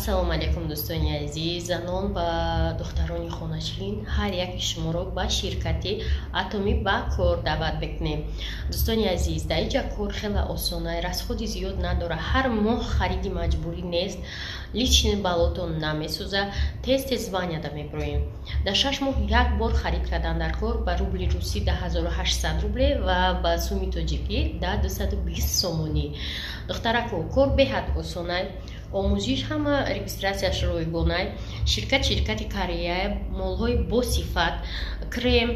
Ассалому алайкум, дӯстони азиз, занон ва духтарони хоначин. Ҳар яки шуморо ба ширкати Атомӣ ба кор даъват мекунем. Дӯстони азиз, дар инҷа кор хеле осона, расходи зиёд надорад, ҳар моҳ хариди маҷбурӣ нест, личный баллотон намесӯза, тез тез званияда мебироем. Дар 6 моҳ як бор харид кардан дар кор. Ба рубли русӣ 10 800 рубле ва ба суми тоҷикӣ да 220 сомонӣ. Духтарако, кор беҳад осона, омӯзиш ҳама, регистрацияш ройгонай. Ширкат ширкати Корея, молҳои босифат, крем,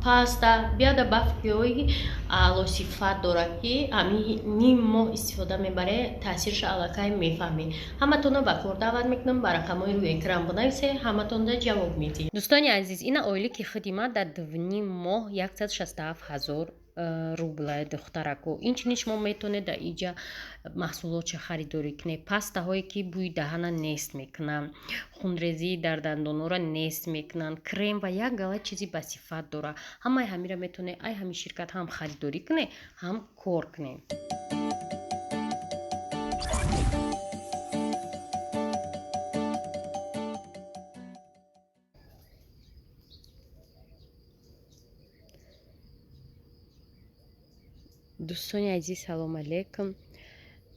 паста, биёда бафкиҳои аълосифат дорад, ки ҳами ним моҳ истифода мебаре, таъсирша аллакай мефаҳмед. Ҳаматонро ба кор даъват мекунам. Ба рақамҳои рӯи экран бинависе, ҳаматонда ҷавоб медиҳем. Дӯстони азиз, ина ойлики худи ман дар 2,5 моҳ 167 000 рубла. Духтарако, инчунин шумо метавонед дар иҷа маҳсулотша харидорӣ кунед: пастаҳое, ки бӯи даҳана нест мекунанд, хунрезии дар дандонҳоро нест мекунанд, крем ва як гала чизи басифат дорад. Ҳамаи ҳамира метавонед ай ҳамин ширкат ҳам харидорӣ кунед, ҳам кор кунед. Дӯстони азиз, салом алейкум.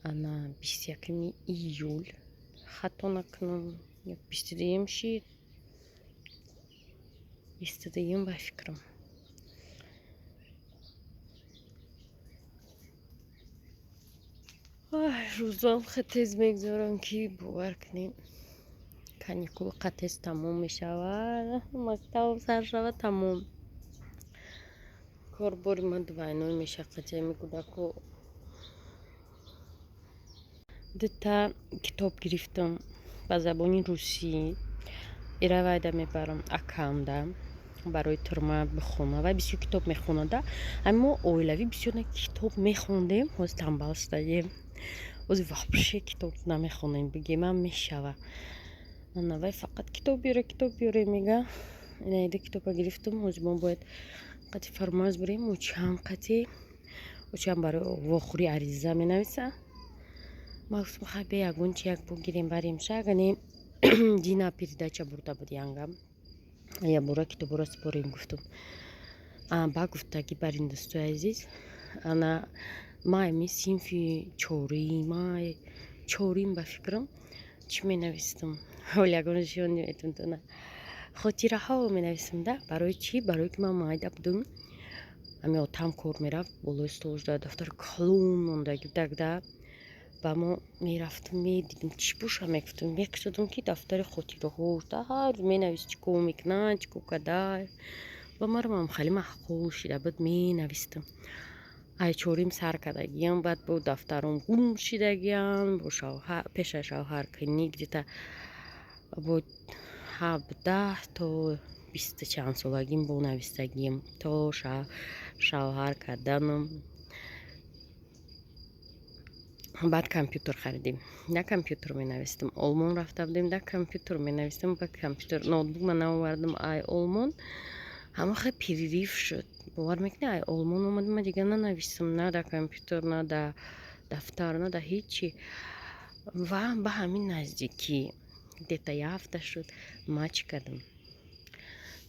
Ана 21-уми июл, хато накунам, 22-юм шид, 22-юм ба фикрам. Рӯзам хе тез мегузарам, ки бовар кунед, каникул қа тез тамом мешавад, мактаб сар шавад, тамом. Корбори ман двойной мешавад қатиами кӯдако. Дута китоб гирифтам ба забони русӣ, иравайда мебарам акамда барои турма бихона. Вай бисёр китоб мехонада. Ами мо оилавӣ бисёр китоб мехондем, ҳозир тамбал шудаем, ҳозир вообще китоб намехонем, бигемам мешава. Ана вай фақат «китоб биёре, китоб биёре» мега. Инаида китоба гирифтам. Ҳозир мо бояд қати Фармаз бирем, учам қати учам барои вохӯрӣ ариза менависа. Ма гуфтам, хай, бе ягон чи як бигирем, барем. Шагане дина передача бурда буд янгам, ябора китоборо супорем, гуфтам. Ба гуфтагӣ барин, дӯстои азиз, ана ма ами синфи чорим, чорим ба фикрам, чӣ менавистам, ҳол ягон шон метунтона, хотираҳо менависам да. Барои чӣ? Барое ки ман майда будум, ами отам кор мерафт, болои столш дар дафтари калон мондаги будак. Ба мо мерафтум, медидим, чӣ боша, мегуфтум, мекушодум, ки дафтари хотираҳо, ҳар рӯз менавист, чӣ кор мекунад, чӣ кор карда. Ба марамам хеле маъқул шида буд, менавистам. Ай чорим сар кардагиам, баъд бо дафтаром гум шидагиам, бо пеша шавҳар кунӣ, где-то бо 17 то бисту чанд солагим бо навистагиам то шавҳар карданам. Баъд компютер харидем, на компютер менавистам. Олмон рафта будем, на компютер менавистам. Баъд компютер, ноутбук ман наовардам ай Олмон, ҳама хел перерыв шуд. Бовар мекунӣ, ай Олмон омадам, ман дигар нанавистам, на дар компютер, на дар дафтар, на дар ҳечи. Ва ба ҳамин наздикӣ, где-то як ҳафта шуд, ма чӣ кардам?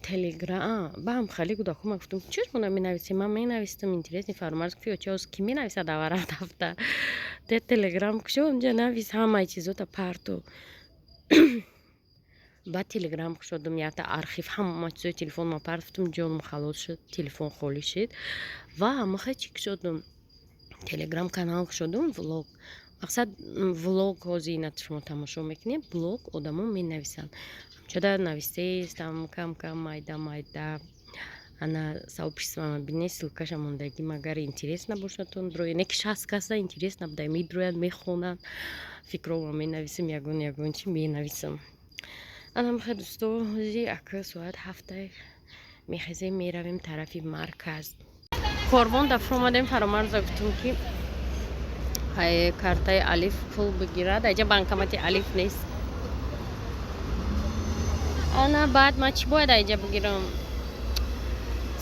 Телеграм баам хеле кӯдакҳо, ман гуфтам, чӣ шумо наменависем? Ман менавистам. Интересный. Фармарз гуфт: «Ё чоз, кӣ менависад аввара дафтар? Те Телеграм кушо, унҷа навис, ҳамаи чизота парту». Баъд Телеграм кушодум, якта архив, ҳама чизои телефонма партофтум, ҷоном халос шуд, телефон холӣ шуд. Ва ҳамаха чӣ кушодум? Телеграм канал кушодум, влог. Мақсад влог, ҳозир ина шумо тамошо мекунед, блог одамо менависанд. Ҳамчода навистаестам, кам кам, майда майда. Ана сообществома бинед, ссылкаша мондагӣ, магар интерес набошадтон, дроя. Не ки 60 каса интерес набуда, медроянд, мехонанд. Фикрома менависем, ягон ягон чи менависам. Анамха, дӯсто, ҳозир ака соат 7 мехезем, меравем тарафи марказ. Корвон дафр омадем. Фаромарза гуфтум, ки картаи Алиф пул бигирад, аҷа банкомати Алиф нест. Ана баъд ман чӣ бояд айҷа бигирам?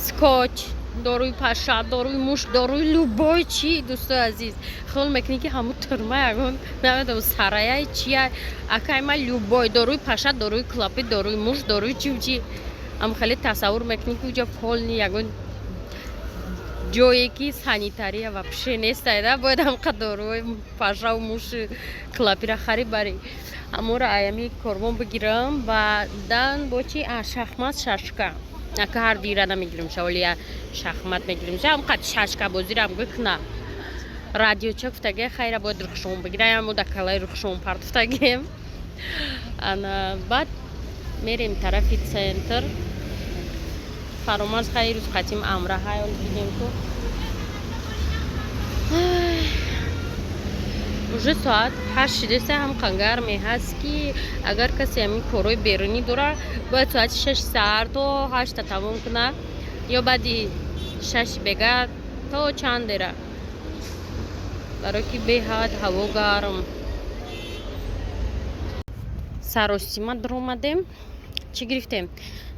Скотч. Доруи паша, доруи муш, доруи любой чӣ. Дӯстои азиз, хиёл мекунӣ, ки ҳамун турма ягон, намедонам, сараяи чия. Акай ма любой доруи паша, доруи клопи, доруи муш, доруи чиу чи. Ам хеле тасаввур мекунӣ, ки уҷа полный ягон ҷое ки санитария вообще нестайда, бояд ҳамқа доруи пашаву муши, клопира харид барӣ. Ҳамонро аями Корвон бигирам. Баъдан бо чи? Шахмат, шашка. Ака, ҳар дира намегирим, шаволи я шахмат мегирим, ҳамқад шашка бозирам гӯкна. Радиоча гуфтаге, хайра, бояд Рухшон бигирам, да калаи Рухшон партуфтагем. Ана баъд мерем тарафи центр. Фаромарз хай рӯз қатим амра ҳайол дидем ку. Уже соат 8 шидеста, ҳам гарме ҳаст, ки агар касе ҳамин корҳои берунӣ дора, бояд соати 6 саҳар то 8-та тамом кунад ё баъди 6 бега то чанд дера, барое ки беҳад ҳаво гарм. Саросима дуромадем. Чӣ гирифтем?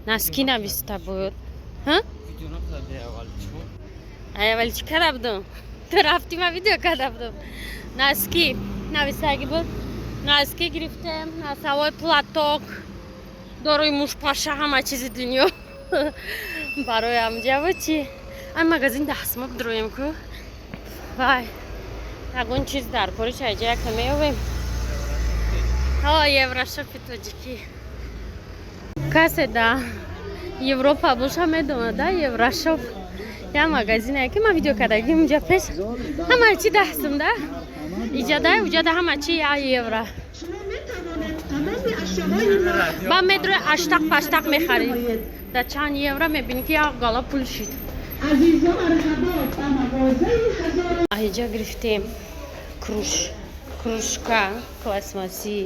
Носки нависта буд. Аввал чӣ карда будум? Ту рафтӣ, ма видео карда будум. Носки нависаги буд, носки гирифтем, носовой платок, дорои мушпаша, ҳама чизи дунё барои амҷаву чи. Ай магазин дастма бидроем ку. Вай, ягон чиз дар кори чайҷа яка меёвем. Ҳо, Еврошопи тоҷикӣ. Касе да Европа боша, медонад да, Еврошоп як магазине, ки ман видео кардагим унҷа пеш. Ҳама чи дастм да иҷада, уҷада ҳама чи 1 евро. Ба медрои аштақ паштақ мехарӣ, да чанд евро мебинӣ, ки як гала пул шид. Аиҷа гирифтем кружка пластмассӣ.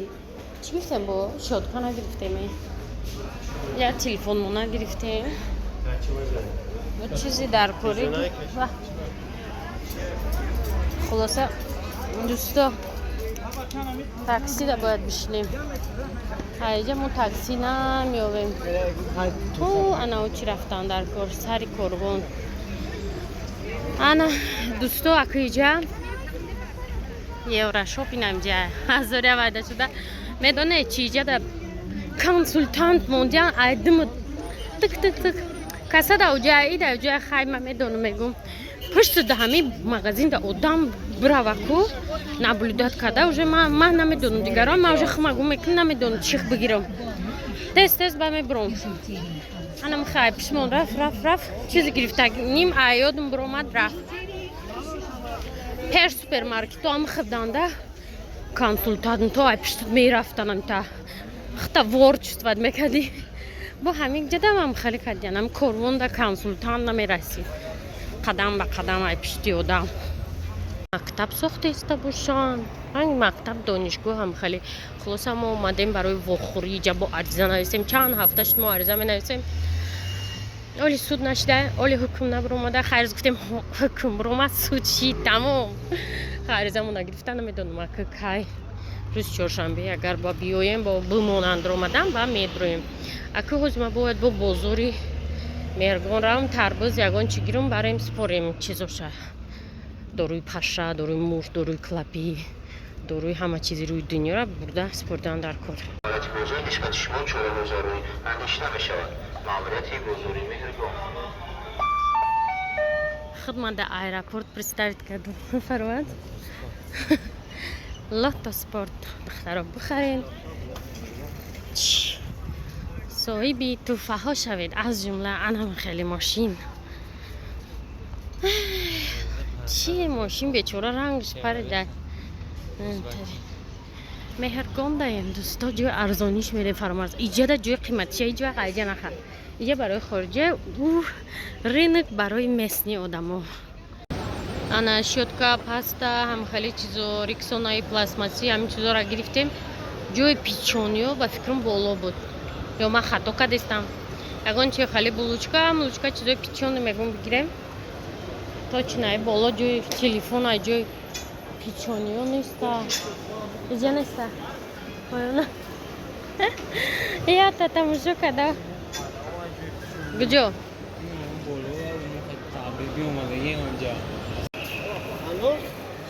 Чӣ гирифтем? Бо щётка нагирифтем, як телефонмо нагирифтем, чизи дар корӣ. Хулоса, дӯсто, таксида бояд бишинем. Аиҷа мо такси намеёвем. Ту анау чӣ рафтан дар кор, сари Корвон. Ана, дӯсто, акиҷа Еврошоп инамҷа ҳазоря вайда шуда. Медонед чи? Иҷада консултант мондиан, айдиму тик тик тик касада уҷа ида уҷа. Хай, ма медонам, мегум, пушти да ҳамин магазинда одам бирава ку, наблюдать карда. Уже ман намедонам дигарон, ман уже хумагум мекунам, намедонам чих бигирам. Тез тез ба мебурам. Анам хай пишмон рафт, рафт, рафт, чизе гирифта ним аёдум биромад, рафт. Пеш супермаркето ам хибданда консултанто ай пиштут мерафтанам, та хта вор чувствовать мекардӣ. Бо ҳамин ҷадамам хеле кардиянам. Корвонда консултант намерасид, қадам ба қадам ай пишти одам. Мактаб сохтеста бошанд, ранги мактаб, донишгоҳ ҳам хеле. Хулоса, мо омадем барои вохӯрӣ. Иҷа бо ариза нависем. Чанд ҳафта шуд, мо ариза менависем, оли суд нашида, оли ҳукм набиромада. Хайрз гуфтем, ҳукм биромад, суд шид, тамом. Аризамо нагирифта, намедонам ака кай. Рӯзи чоршанбе агар ба биёем, бо бимонанд омадан ба медроем. Ака, ҳозир ма бояд бо бозори Меҳргон равам, тарбуз ягон чӣ гирам, барем спорем чизоша: доруи паша, доруи муш, доруи клопи, доруи ҳама чизи рӯи дунёра бурда спордан дар кор. Ҳолати бозор нисбати шумо чораҳои зарурӣ андешида мешавад. Маъмурияти бозори Меҳргон. Худ ман дар аэропорт представить кардам. Фармад, Лотто Спорт, духтаро, бихарен, соҳиби тӯҳфаҳо шавед, аз ҷумла анам хеле мошин. Чи мошин, бечора, рангш парида. Меҳргон даем, дӯсто, ҷои арзониш мерем. Фаромарз, иҷада ҷои қиматиша ҳеҷ вақт айҷа нахар. Иҷа барои хориҷа, ӯ рынок барои местный одамо. Ана щётка, паста, ҳам хеле чизо, Рексонаи пластмассӣ, ҳамин чизоро гирифтем. Ҷои печеньё ба фикрам боло буд ё ман хато кардестам? Ягон чи хеле булочка мулочка, чизои печенье мегум бигирем. Точно, ай боло ҷои телефон, ай ҷои печеньё неста, иҷа неста. Поёна ята тамошо када. Куҷо? Меомадагим онҷа.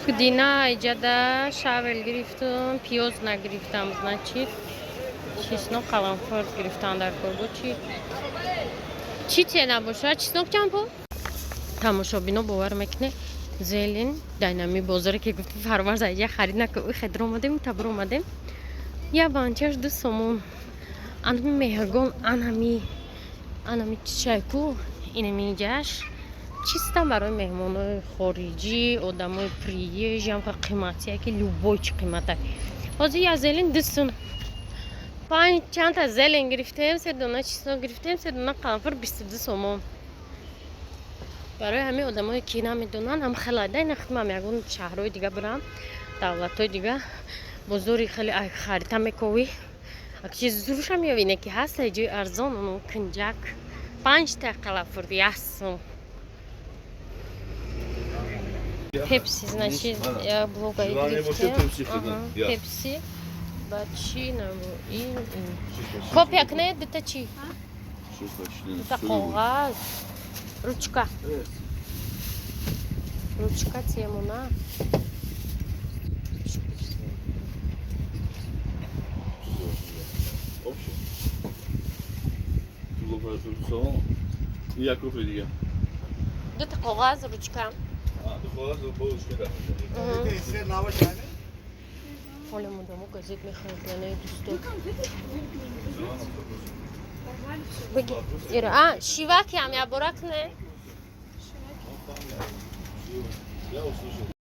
Пудина иҷада щавель гирифтам, пиёз нагирифтам, значит. Чеснок, қаламфур гирифтам дар кор. Бо чи? Чӣ цена бошад? Чеснок чанд пул? Тамошобино, бовар мекунед, зелень дайнами бозоре ки гуфти Фарварз айҷа харид наку, хедр омадем, табр омадем. Я банчаш 2 сомон. Анами меҳргон, анами чайку, инами ҷаш чиста барои меҳмонои хориҷӣ, одамои приезжий ҳам қиматия, ки любой чи қимата. Ҳозир я зелень 2 сум. Панҷ чандта зелень гирифтем, се дона чеснок гирифтем, се дона қаламфур, 22 сомон. Барои ҳамин одамое ки намедонанд, ҳам хеле дай нахтмам ягон шаҳрҳои дига бирам, давлатҳои дига, бозори хеле харита мековӣ, чиз зурша меёвине ки ҳаст ҷои арзон. Оно кунҷак панҷта қаламфур 1 сум. Пепси, значит, я блога гирифтем. Пепси ба чӣ набу ин копия кунед, дута чӣ, дута коғаз, ручка, ручка темуна. Общий. Як кофе дига. Дута коғаз, ручка. Ҳоло мудомо газет мехоҳем, яъне дӯсто. Бигӣ. Ира, а, шивакиам я бора кне. Я услышал.